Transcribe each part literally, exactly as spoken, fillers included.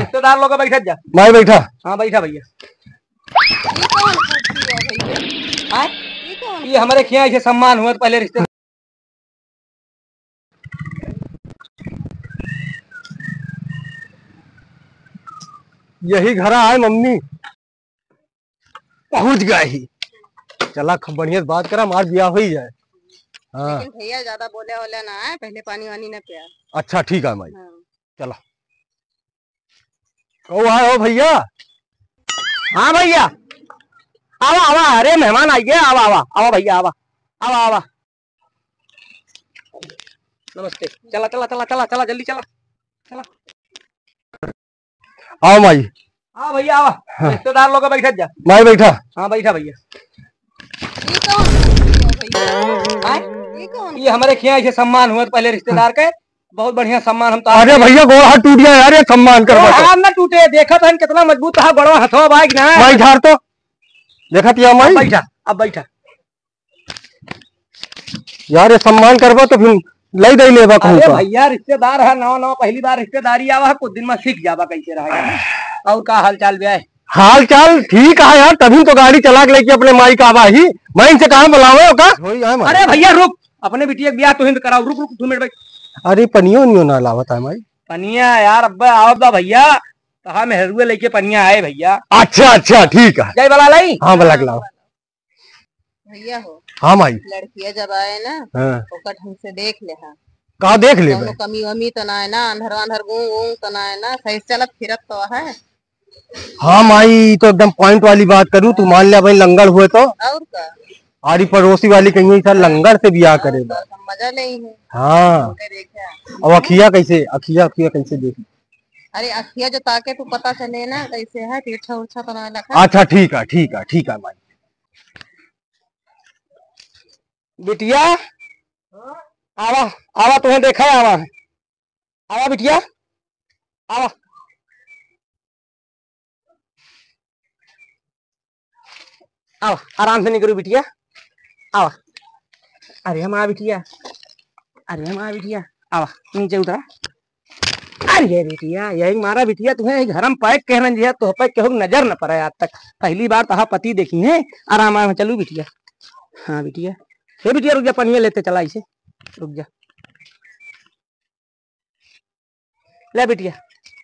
रिश्तेदार लोग बैठत जा। माई बैठा। हाँ, बैठा भैया। ये कौन कुर्सी है भैया? आय? ये कौन? ये हमरे खिया ऐसे सम्मान हुआ तो पहले रिश्तेदार। यही घरा आए मम्मी। पहुँच गए ही। चला, खूब बढ़िया से बात करा, हमार बियाह हो ही जाए। हाँ। लेकिन भैया ज्यादा बोले वाला ना है, पहले पानी वानी ना पिया। अच्छा, ठीक है माई। हाँ। चला। कहो आए हो भैया? हाँ भैया, आवा, आवा, अरे मेहमान आइए, आवा, आवा, आवा भैया, आवा, आवा, आवा। नमस्ते। चला, चला, चला, चला, चला, जल्दी चला, चला। आओ माई। हाँ भैया, आवा। हाँ। रिश्तेदार लोग बैठत जा। माई बैठा। हाँ, बैठा भैया। ये कौन है भैया? आय? ये कौन? ये हमरे खिया ऐसे सम्मान हुआ तो पहले रिश्तेदार के, बहुत बढ़िया सम्मान हम तो अरे भैया, गोड़ हाथ टूट गया यार, ये सम्मान कर गोड़ बैठो। हाथ ना टूटे, देखत हन कितना मजबूत है गोड़वा, हथवा बाइक ना। माई झाड़ तो। देखत या माई? अब बैठा, अब बैठा। यार, ये सम्मान करबो तो फिर लई दई लेबा कहूँ अरे का। भैया, रिश्तेदार है, नवा नवा पहली बार रिश्तेदारी आवा है, कुछ दिन में सीख जाबा कैसे रहेगा। और का हाल चाल बे? हाल चाल ठीक है यार, तभी तो गाड़ी चला के लेके अपने माई का आवा ही। मैं इनसे कहाँ बुलावे हो का? होई आए माई। अरे भैया रुक, अपने बिटिया के बियाह तो हिंद कराओ, रुक रुक दो मिनट भाई। अरे पनियो नियो ना लावत है माई। पनिया यार, अब आवत बा भैया, तो हम हेरुए लेके पनिया आए भैया। अच्छा अच्छा, ठीक है। जय बला लाई। हाँ, बला के लाओ। भैया हो। हाँ माई। लड़किया जब आए ना, हाँ। ओकर ढंग से देख ले हा। का देख ले कौनो बे? कमी वमी तो ना है ना, अंधर वांधर गूंग वूंग तो ना है ना, सही से चलत फिरत तो है। हाँ माई, ई तो एकदम point वाली बात करू, तू मान ले भाई लंगड़ हुए तो। और का? आरी पड़ोसी वाली कहीं सर लंगड़ से बियाह करे बा। और का, मजा ले ही है। हाँ। उनके देखे। अब अखिया कैसे, अखिया, अखिया कैसे देख? अरे अखिया जो ताके तो पता चले ना कैसे है, तिरछा उरछा तो ना लगा। अच्छा ठीक है, ठीक है, ठीक है माई। बिटिया, आवा, आवा, तुम्हें देखा है, आवा, आवा बिटिया, आवा, आवा, आराम से निकरू बिटिया, आवा। अरे हमारा बिटिया, अरे हमारा बिटिया, आवा, नीचे उतरा। अरे बिटिया, यही मारा बिटिया, तुम्हें घर में पैक कहना जी, तो पे केहू नजर न पड़े आज तक। पहली बार तहा पति देखी है। आराम, आराम, चलू बिटिया। हाँ बिटिया, हे बिटिया, रुक जा, पनिया लेते चला इसे, रुक जा। ले बिटिया,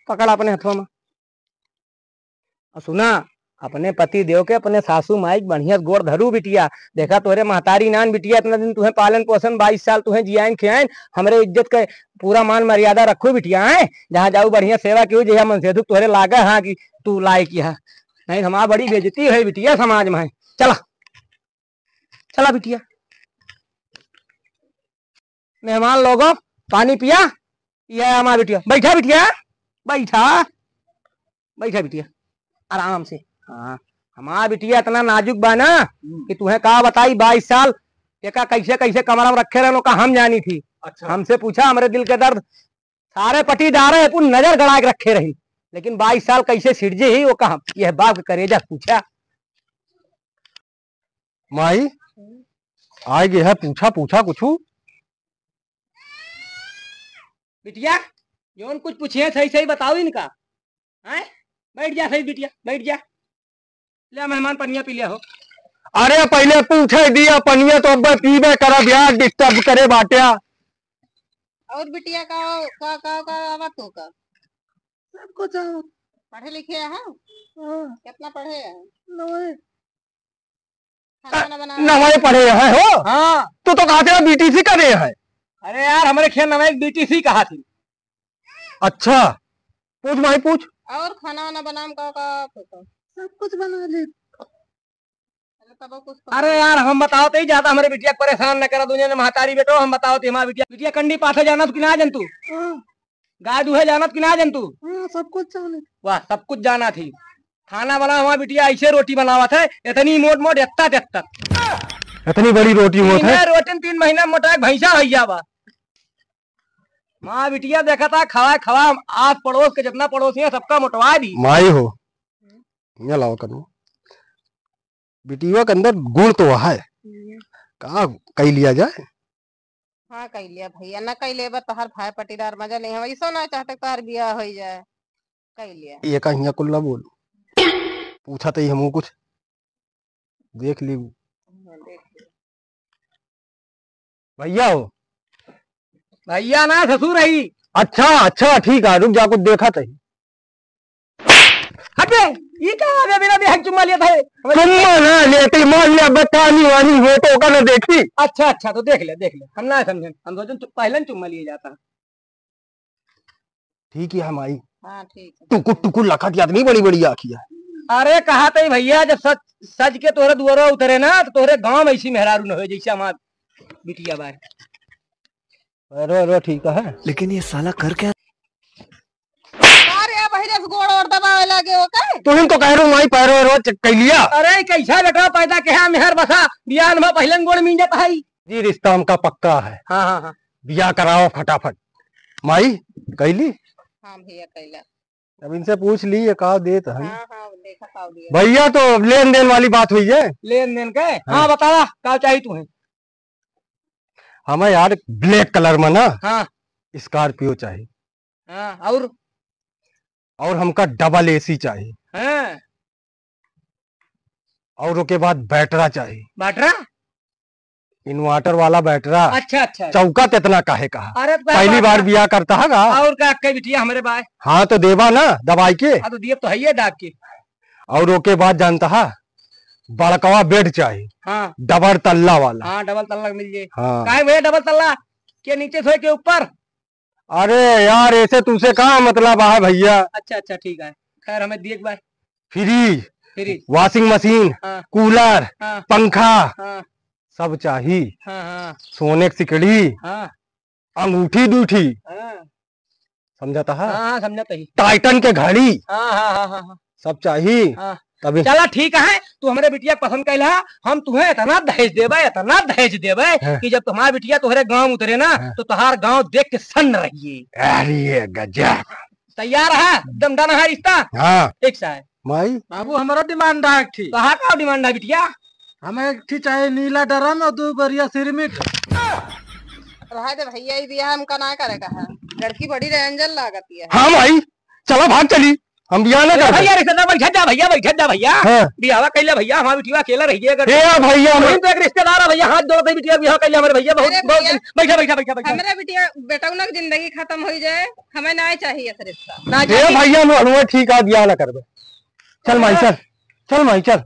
पकड़ अपने हथवा में। और सुना, अपने पति देव के, अपने सासू माई के बढ़िया से गोड़ धरू बिटिया। देखा तोहरे महतारी नान बिटिया, इतना दिन तुहें पालन पोषण, बाईस साल तुहें जियाइन खियाइन, हमरे इज्जत के पूरा मान मर्यादा रखू बिटिया, हैं? जहाँ जाऊ बढ़िया सेवा किहू, जहिया मन से दुख तोहरे लागे, हाँ, कि तू लायक यह। नहीं तो हमार बड़ी बेइज्जती है बिटिया समाज में। चला, चला बिटिया। मेहमान लोगो, पानी पिया। ये हमार बिटिया, बैठा बिटिया, बैठा, बैठा बिटिया, आराम से। हाँ, हमार बिटिया इतना नाजुक बा ना हम्म। कि तुहें का बताई, बाईस साल एका कैसे कैसे कमरा में रखे रहन, ओका हम जानी थी। अच्छा। हमसे पूछा, हमरे दिल के दर्द, सारे पटीदार है, कुल नजर गड़ा के रखे रही, लेकिन बाईस साल कैसे सिरजे ही, ओका हम, यह बाप के करेजा पूछा। माई, हम्म। आए गे है, पूछा, पूछा कुछू। बिटिया, जौन कुछ पूछिए, सही, सही बताओ इनका। हैं? बैठ जा, सही बिटिया, बैठ जा। ले मेहमान, पनिया पी लिया हो। अरे, पहले पूछे दिया, पनिया तो अब पीबे करब यार, disturb करे बाट्या। और बिटिया का, का, का, का आवत हो का? सब कुछ आवत। पढ़े लिखे है? हाँ। कितना पढ़े है? नवे। खाना वाना बना नवाई पढ़े है हो? हाँ। तू तो कहते हैं B T C करे है। अरे यार, हमरे खेत नवाई B T C कहा थी। अच्छा, पूछ भाई, पूछ। और खाना वाना बनाम का, का, का, का? सब कुछ बना ले। अरे तब कुछ अरे यार, हम बताओ तो ही ज्यादा हमरे बिटिया के परेशान न करा, दुनिया में महतारी बेटो, हम बताओ तो हमारा बिटिया, बिटिया कंडी पाथे जानत कि ना जंतु? हाँ। गाय दूहे जानत कि ना जंतु? हाँ, सब कुछ जाने। वाह, सब कुछ जाना थी। खाना बना हमारा बिटिया ऐसे रोटी बनावत है, इतनी मोट मोट, एत्ता तेत्ता। इतनी बड़ी रोटी होत है? तीन रोटी तीन महीना मोटा एक भैंसा हो जावा। माँ बिटिया देखा था, खवा खवा आस पड़ोस के जितना पड़ोसी है सबका मोटवा दी। माई हो, यहाँ लाओ कनो। बिटिया के अंदर गुण तो है। हम्म। का कई लिया जाए? हाँ, कई लिया भैया, ना कई लेबा तोहर भाई पटीदार मजा ले, हम ऐसो ना चाहते तोहर बियाह हो जाए। कइ लिया। ये का हियाँ कुल्ला बोल। पूछा तो ही हमहू कुछ। देख ली। हाँ, देख ली। भैया हो। भैया ना, ससुर है। अच्छा, अच्छा, ठीक है, रुक जा, कुछ देखा तो ही। हटे, ई का आवे बिना देख चुम्मा लिया था? चुम्मा ना लेती, मान लिया, अब पानी वानी हो तो ओका ना देखी। अच्छा, अच्छा, तो देख ले, देख ले, हम ना समझन, हम सोचन चु-, पहले न चुम्मा लिए जाता। ठीक है माई। हाँ, ठीक है। टुकुर टुकुर लखत आदमी, बड़ी बड़ी आँखी है। अरे कहा तई भैया, जब सज, सज के तोहरे दुआरा उतरे ना, तो तोहरे गाँव में ऐसी मेहरारू न होए जैसे हमार बिटिया बार। पैरो वैरो ठीक है। लेकिन ये साला कर क्या? अरे बहिरे से गोड़ और दबावे लागे हो का? तुहिन तो कह रहे हो माई, पैरो वैरो चेक कर लिया। अरे कैसा बेटा पैदा किया मेहर बसा, बियान में पहले गोड़ मिल जाता है। जी, रिश्ता हमका पक्का है। हाँ, हाँ, हाँ। बियाह कराओ फटाफट। माई, कैली? हाँ भैया, कैला। अब इनसे पूछ ली, ये का देत है। हाँ, हाँ, देखा का दिया। भैया, तो लेन देन वाली बात हुई है। लेन देन के? हाँ। हाँ, बतावा, का चाहिए तुम्हें? हमें यार, black colour में ना, हाँ। Scorpio चाहिए। हाँ, और? और हमका double A C चाहिए। हाँ। और ओके बाद बैटरा चाहिए। बैटरा? Inverter वाला बैटरा। अच्छा, अच्छा। चौका तेतना काहे कहा? अरे, तो पहली बार बियाह करता है का? और का, कई बिटिया हमरे बाय। हाँ, तो देवा ना दवाई के। हाँ, तो दिए तो है ये डाक के। और ओके बाद जानता है, बड़कवा bed चाहिए। हाँ। Double तल्ला वाला। हाँ, double तल्ला मिल जाए। हाँ। काहे भैया double तल्ला? के नीचे सोए के ऊपर? अरे यार, ऐसे तुमसे का मतलब है भैया? अच्छा, अच्छा, ठीक है। खैर, हमें दिए एक बार। Fridge, Fridge। Washing machine, हाँ। Cooler, हाँ। पंखा, हाँ। सब चाही। हाँ, हाँ। सोने की सिकड़ी, हाँ। अंगूठी दूठी। हाँ। समझता है? हाँ, हाँ, समझता ही। Titan के घड़ी। हाँ, हाँ, हाँ, हाँ, हाँ। सब चाही। हाँ। तभी। चला ठीक है, तू हमरे बिटिया के पसंद कैला, हम तुहें इतना दहेज देबे, इतना दहेज देबे हाँ। कि जब तुम्हारा बिटिया तोहरे गाँव उतरे ना, हाँ। तो तोहार गाँव देख के सन्न रहिए। अरे गजब। तैयार है? एकदम done है रिश्ता? हाँ। ठीक सा है। माई। बाबू, हमारा demand है एक ठी। कहाँ का demand है बिटिया? हमें एक ठी चाहिए नीला drum और दो बोरिया सिरमिट। रहा दे भैया, ई बियाह हमका ना करे का है। लड़की बड़ी रेंजर लागत है। हाँ माई, चला भाग चली, हम बियाह ना ए करबे। भैया, रिश्तेदार बैठ जा भैया, बैठ जा भैया। हाँ। बियाहवा कैले भैया, हमार बिटिया अकेला रह गया। ए भैया, हम तो एक रिश्तेदार है भैया, हाथ जोड़ दे बिटिया, बियाह कैले हमारे भैया, बहुत, अरे बहुत भैया। बैठा, बैठा, बैठा, बैठा। हमरे बिटिया, बेटौना की जिंदगी खत्म हो जाए, हमें ना चाहिए रिश्ता। ना ए चाहिए। भैया, हम, हम ठीक है, बियाह ना करबे। चल माई, चल, चल माई, चल।